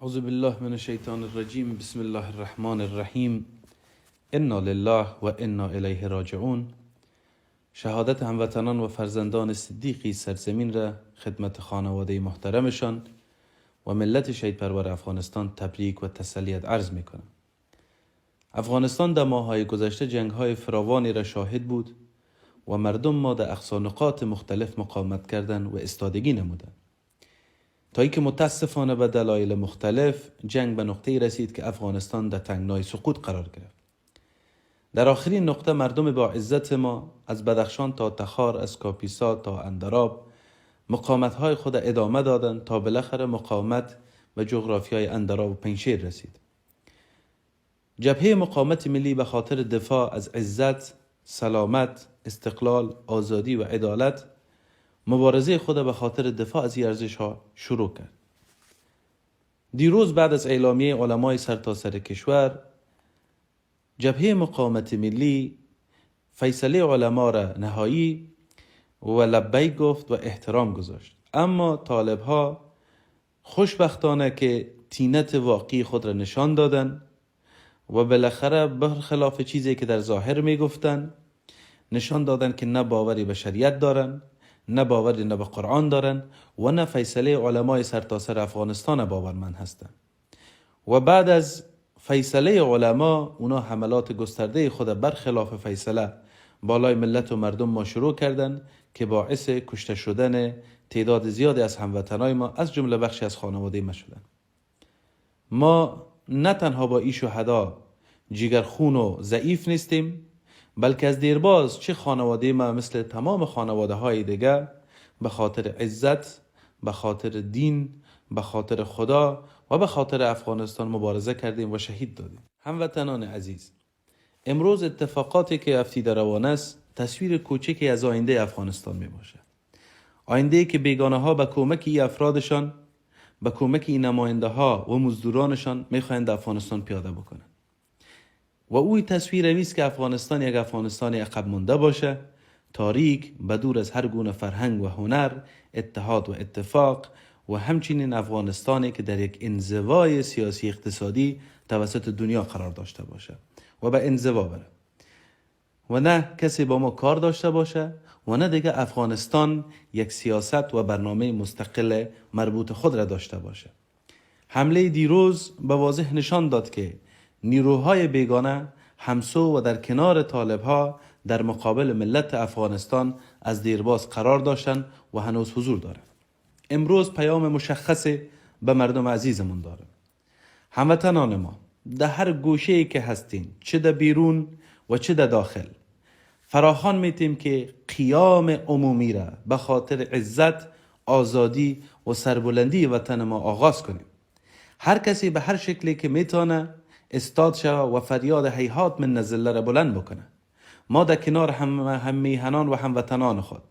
اعوذ بالله من الشیطان الرجیم. بسم الله الرحمن الرحیم. انا لله و انا الیه راجعون. شهادت هموطنان و فرزندان صدیقی سرزمین را خدمت خانواده محترمشان و ملت شهید پرور افغانستان تبریک و تسلیت عرض میکنم. افغانستان در ماه‌های گذشته جنگ‌های فراوانی را شاهد بود و مردم ما در اقصا نقاط مختلف مقاومت کردند و استادگی نمودند، تا اینکه متاسفانه به دلایل مختلف جنگ به نقطه‌ای رسید که افغانستان در تنگنای سقوط قرار گرفت. در آخرین نقطه مردم با عزت ما از بدخشان تا تخار، از کاپیسا تا اندراب مقاومت‌های خود ادامه دادند تا بالاخره مقاومت به جغرافیای اندراب و پنجشیر رسید. جبهه مقاومت ملی به خاطر دفاع از عزت، سلامت، استقلال، آزادی و عدالت مبارزه خود به خاطر دفاع از این ارزش‌ها شروع کرد. دیروز بعد از اعلامیه علمای سرتاسر کشور، جبهه مقاومت ملی فیصله علما را نهایی و لبیک گفت و احترام گذاشت. اما طالب ها خوشبختانه که طینت واقعی خود را نشان دادن و بالاخره برخلاف چیزی که در ظاهر میگفتن نشان دادن که نه باوری به شریعت دارن، نه باوری نه به قرآن دارن و نه فیصله علمای سرتاسر افغانستان باورمند هستن. و بعد از فیصله علما اونا حملات گسترده خود برخلاف فیصله بالای ملت و مردم ما شروع کردن که باعث کشته شدن تعداد زیادی از هموطنای ما از جمله بخشی از خانواده ما شدن. ما نه تنها با این شهدا جگرخون و ضعیف نیستیم، بلکه از دیرباز چه خانواده ما مثل تمام خانواده های دیگه به خاطر عزت، به خاطر دین، به خاطر خدا و به خاطر افغانستان مبارزه کردیم و شهید دادیم. هموطنان عزیز، امروز اتفاقاتی که افتیده روان است تصویر کوچکی از آینده افغانستان می باشد. آینده که بیگانه ها به کمک ای افرادشان، به کمک این نماینده ها و مزدورانشان می خواهند افغانستان پیاده بکنند. و اوی تصویر همیست که افغانستان یک افغانستان عقب مانده باشه، تاریک، بدور از هر گونه فرهنگ و هنر، اتحاد و اتفاق، و همچنین افغانستانی که در یک انزوای سیاسی اقتصادی توسط دنیا قرار داشته باشه و به انزوا بره و نه کسی با ما کار داشته باشه و نه دیگه افغانستان یک سیاست و برنامه مستقل مربوط خود را داشته باشه. حمله دیروز به واضح نشان داد که نیروهای بیگانه همسو و در کنار طالبها در مقابل ملت افغانستان از دیرباز قرار داشتند و هنوز حضور دارند. امروز پیام مشخص به مردم عزیزمون دارم. هموطنان ما در هر گوشه‌ای که هستین، چه در بیرون و چه در داخل، فراخوان میتیم که قیام عمومی را به خاطر عزت، آزادی و سربلندی وطن ما آغاز کنیم. هر کسی به هر شکلی که میتونه استاد شوه و فریاد هیهات من الذله را بلند بکنه. ما در کنار هم میهنان و هموطنان خود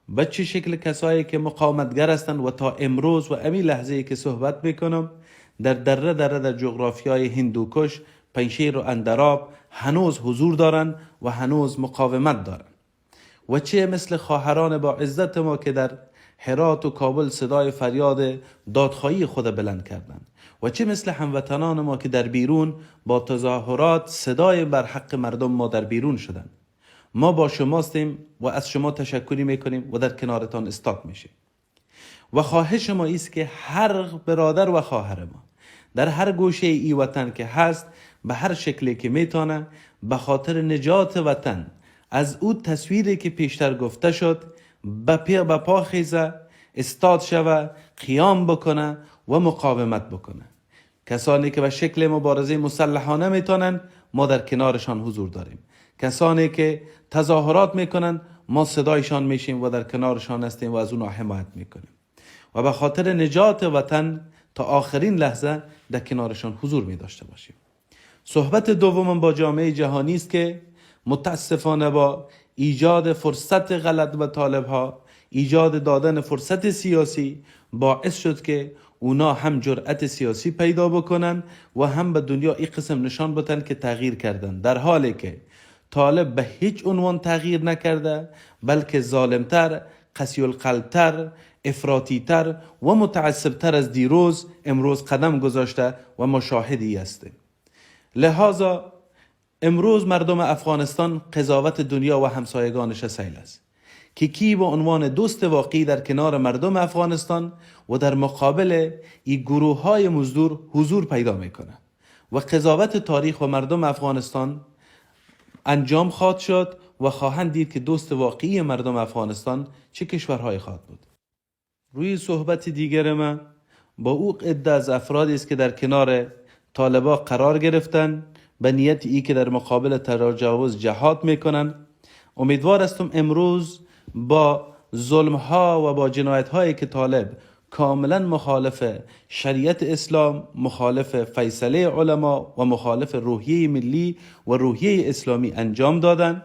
به چه شکل کسایی که مقاومتگر هستند و تا امروز و امی لحظه که صحبت میکنم در دره دره در جغرافیای هندوکش، پنجشیر و اندراب هنوز حضور دارند و هنوز مقاومت دارند. و چه مثل خواهران با عزت ما که در هرات و کابل صدای فریاد دادخواهی خود بلند کردند، و چه مثل هموطنان ما که در بیرون با تظاهرات صدای بر حق مردم ما در بیرون شدند. ما با شماستیم و از شما تشکری میکنیم و در کنارتان استاد میشیم. و خواهش ما ایست که هر برادر و خواهر ما در هر گوشه ای وطن که هست، به هر شکلی که میتونه، به خاطر نجات وطن از او تصویری که پیشتر گفته شد به پا خیزه، استاد شوه، قیام بکنه و مقاومت بکنه. کسانی که به شکل مبارزه مسلحانه میتونن، ما در کنارشان حضور داریم. کسانی که تظاهرات میکنن، ما صدایشان میشیم و در کنارشان هستیم و از اونها حمایت میکنیم و به خاطر نجات وطن تا آخرین لحظه در کنارشان حضور می داشته باشیم. صحبت دومم با جامعه جهانی است که متاسفانه با ایجاد فرصت غلط به طالب ها، ایجاد دادن فرصت سیاسی باعث شد که اونا هم جرأت سیاسی پیدا بکنن و هم به دنیا این قسم نشان بدن که تغییر کردن، در حالی که طالب به هیچ عنوان تغییر نکرده، بلکه ظالمتر، قسی القلبتر، افراطی‌تر و متعصبتر از دیروز امروز قدم گذاشته و ما شاهدی هستیم. لذا امروز مردم افغانستان قضاوت دنیا و همسایگانش سیل است که کی به عنوان دوست واقعی در کنار مردم افغانستان و در مقابل این گروه های مزدور حضور پیدا میکنه و قضاوت تاریخ و مردم افغانستان انجام خواهد شد و خواهند دید که دوست واقعی مردم افغانستان چه کشورهای خواهد بود. روی صحبت دیگر ما با او عده از افرادی است که در کنار طالبا قرار گرفتن به نیت ای که در مقابل تجاوز جهاد میکنن. امیدوار هستم امروز با ظلم ها و با جنایت هایی که طالب کاملا مخالف شریعت اسلام، مخالف فیصله علما و مخالف روحیه ملی و روحیه اسلامی انجام دادن،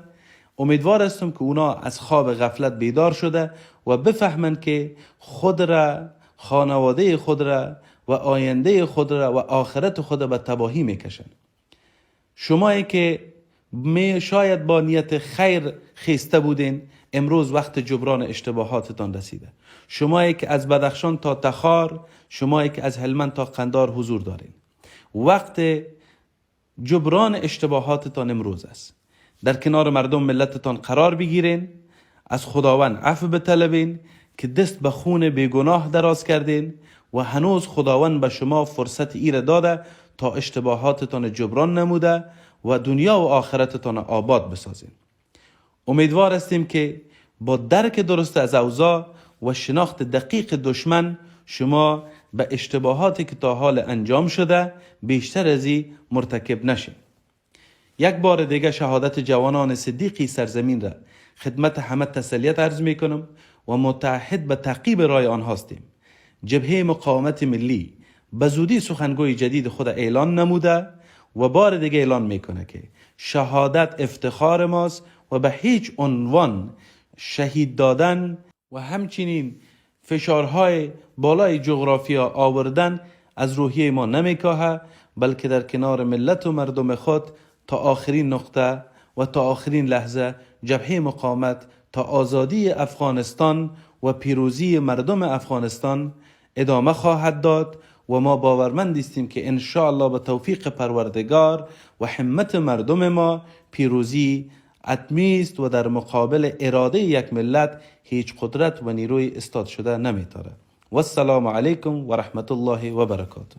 امیدوار هستم که اونا از خواب غفلت بیدار شده و بفهمند که خود را، خانواده خود را و آینده خود را و آخرت خود را به تباهی میکشن. شمایی که می شاید با نیت خیر خیسته بودین، امروز وقت جبران اشتباهاتتان رسیده. شمایی که از بدخشان تا تخار، شمایی که از هلمند تا قندار حضور دارین، وقت جبران اشتباهاتتان امروز است. در کنار مردم ملتتان قرار بگیرین، از خداوند عفو بطلبین که دست به خون بیگناه دراز کردین و هنوز خداوند به شما فرصت ایره داده تا اشتباهاتتان جبران نموده و دنیا و آخرتتان آباد بسازین. امیدوار هستیم که با درک درست از اوضاع و شناخت دقیق دشمن شما به اشتباهاتی که تا حال انجام شده بیشتر از این مرتکب نشین. یک بار دیگه شهادت جوانان صدیقی سرزمین را خدمت همه تسلیت عرض می کنم و متعهد به تعقیب رای آنها هستیم. جبهه مقاومت ملی به زودی سخنگوی جدید خود اعلان نموده و بار دیگه اعلان میکنه که شهادت افتخار ماست و به هیچ عنوان شهید دادن و همچنین فشارهای بالای جغرافیا آوردن از روحیه ما نمیکاهه، بلکه در کنار ملت و مردم خود تا آخرین نقطه و تا آخرین لحظه جبهه مقاومت تا آزادی افغانستان و پیروزی مردم افغانستان ادامه خواهد داد و ما باورمند هستیم که انشاءالله به توفیق پروردگار و همت مردم ما پیروزی حتمی است و در مقابل اراده یک ملت هیچ قدرت و نیروی استاد شده نمیتاره. و السلام علیکم و رحمت الله و برکاته.